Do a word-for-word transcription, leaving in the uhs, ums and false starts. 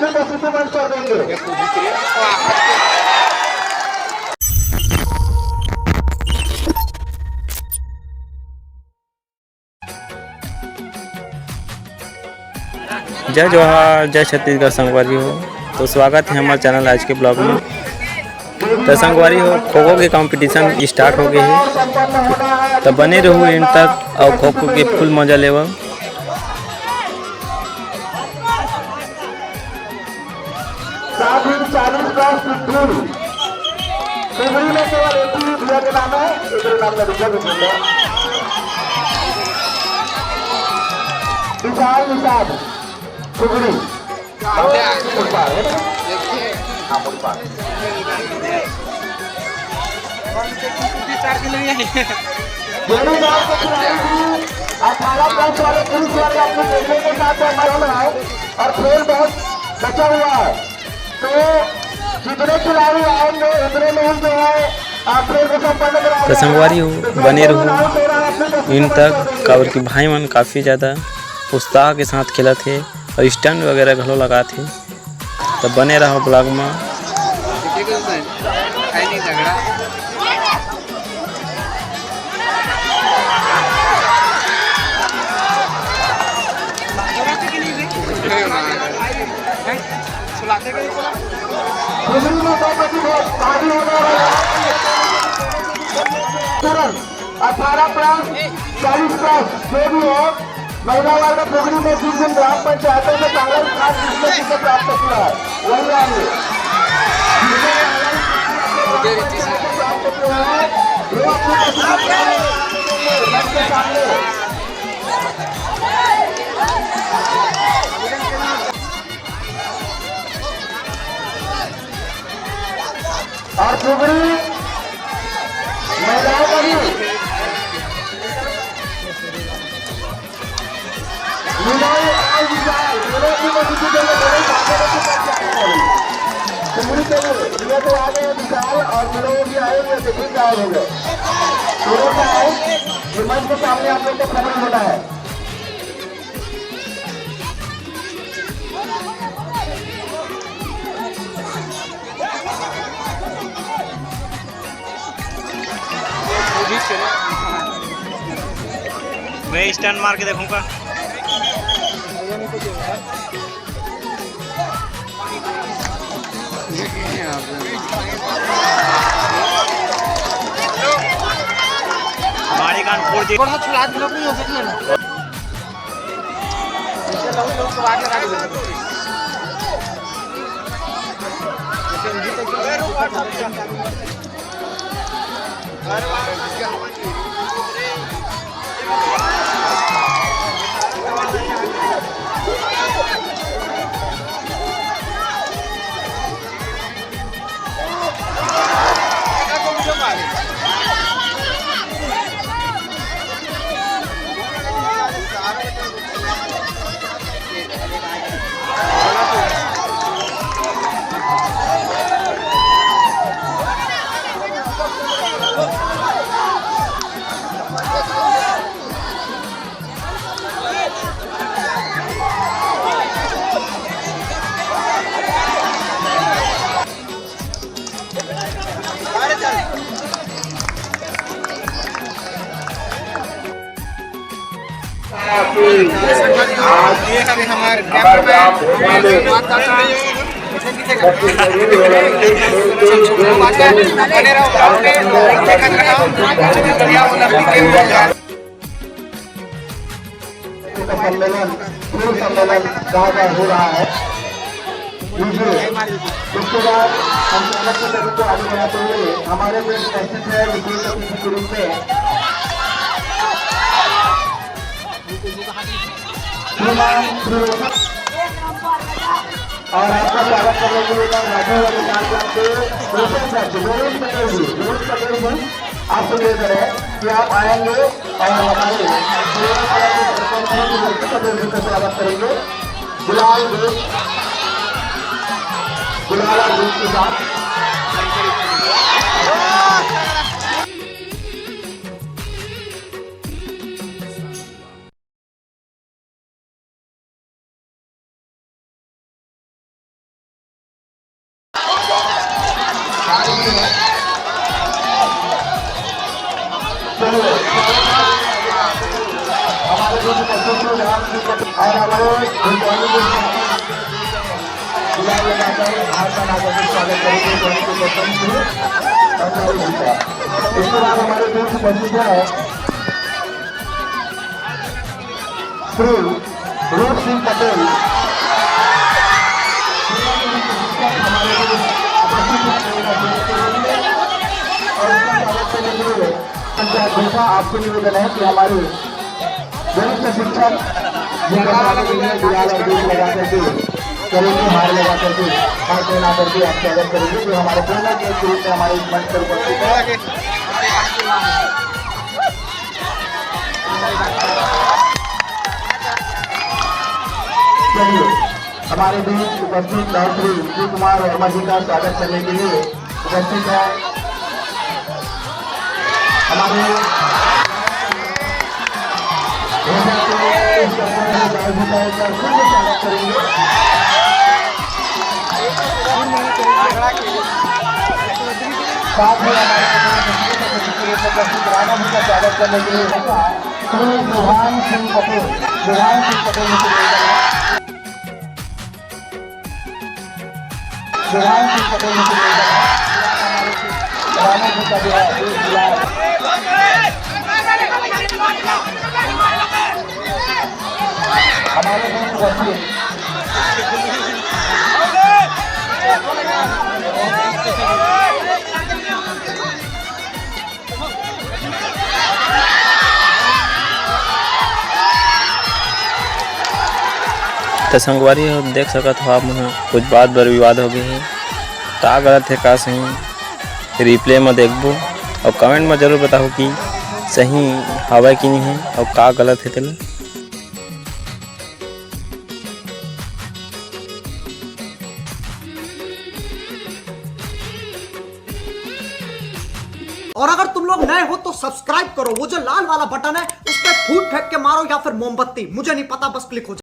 उपस्थिति मंच कर देंगे। जय जोहार, जय छत्तीसगढ़ संगवारी हो। तो स्वागत है हमारे चैनल आज के ब्लॉग में। तो संगवारी हो, खो खो के कंपटीशन स्टार्ट हो गए है, तो बने रहू एंड तक और खो खो के फुल मजा लेवा। सात दिन चालीस का सिद्धू। सिद्धू में केवल एक ही भैया के नाम है, एक ही नाम में रुपया भी मिल रहा है। विशाल निषाद, फुगड़ी। हाँ, फुटपाथ है ना? हाँ, फुटपाथ। दोनों गांव के खिलाड़ी भी अठारह प्लस वाले पुरुष वर्ग अपने बेटियों के साथ हमारे में आए और खेल बहुत बचा हुआ है। तो जितने खिलाड़ी आएंगे, उतने में ही जो है, आप खेल को संपन्न कराएंगे। तो संगवारी हो, बने रहू एंड तक, काबर कि भाई मन काफ़ी ज़्यादा उत्साह के साथ खेलत हे और स्टंट वगैरह घलो लगात हे। तो बने रहो ब्लॉग में। अठारह प्लस, चालीस प्लस, जो भी हो, महिला वर्ग फुगड़ी में जिस दिन ग्राम पंचायतों में पहला स्थान जिसने जिसे प्राप्त किया है, वही आएंगे। जिसने पहला स्थान अपने ग्राम पंचायत में प्राप्त किया है, वो अपने मंच के सामने और फुगड़ी महिलाओं का भी। मिलो और विशाल, दोनों की मौजूदगी में दोनों भागों में से कौन जाएगा? फुगड़ी के लिए, ये तो आ गए विशाल और मिलो भी आए हुए, देखिए क्या हो गए। दोनों का है, ये मंच के सामने आप लोग को खत्म होना है। मैं स्टंट मार के देखूंगा। माड़ी कान फोड़ दी। थोड़ा छुड़ा दे, नहीं हो सकता ना। ये हमारे कैमरामैन। बने रहो। का सम्मेलन, पूर्व सम्मेलन कहा जा, हो रहा है। इसलिए इसके बाद हम अलग से सभी को आगे बढ़ाते हुए हमारे जो उपस्थित है विशेष अतिथि के रूप में श्रीमान श्री और आपका स्वागत करने के लिए मैं राठौर अधिकार प्राप्त रोशन सर जी, रोहन पटेल जी, रोहन पटेल जी, आपसे निवेदन है कि आप आएंगे और हमारे सेवा कला के कार्यक्रम में भी व्यक्ति का दिल से स्वागत करेंगे। गुलाल गीत, गुलाल और गीत के साथ। और हमारे भोपाली के गुलाल लगाकर हार का नागरिक स्वागत करेंगे, जो उनके प्रथम से पंद्रह जी का। इसके बाद हमारे बीच उपस्थित है श्री रूप सिंह पटेल। हमारे बीच उपस्थित है। और इसका स्वागत करने के लिए पंचायत गुफा, आपसे निवेदन है कि हमारे वरिष्ठ शिक्षक जी का स्वागत करेंगे, गुलाल और दीप लगा करके, करेंगे हार लगा करके, हार पहना करके आप स्वागत करेंगे, जो हमारे प्रेरणा के रूप में हमारे इस मंच पर उपस्थित है। चलिए, हमारे बीच उपस्थित है श्री शिव कुमार वर्मा जी का स्वागत करने के लिए उपस्थित है। हमारे स्वागत करेंगे। साथ ही हमारे उपस्थित राणा जी का स्वागत करने के लिए श्री विधान सिंह पटेल, विधान सिंह पटेल जी को विधान सिंह पटेल जी को राणा जी का जो है, वो गुलाल। हमारे बीच उपस्थित त संगवारी हो, देख सकत हो आप मन ह, कुछ बात बर विवाद हो गए हे। का गलत हे, का सही, replay म देखबो अउ comment म जरूर बताहू कि सही हवय कि नहीं हे अउ का गलत हे तेला। और अगर तुम लोग नए हो तो सब्सक्राइब करो, वो जो लाल वाला बटन है उस पर फूट फेंक के मारो या फिर मोमबत्ती, मुझे नहीं पता, बस क्लिक हो जाए।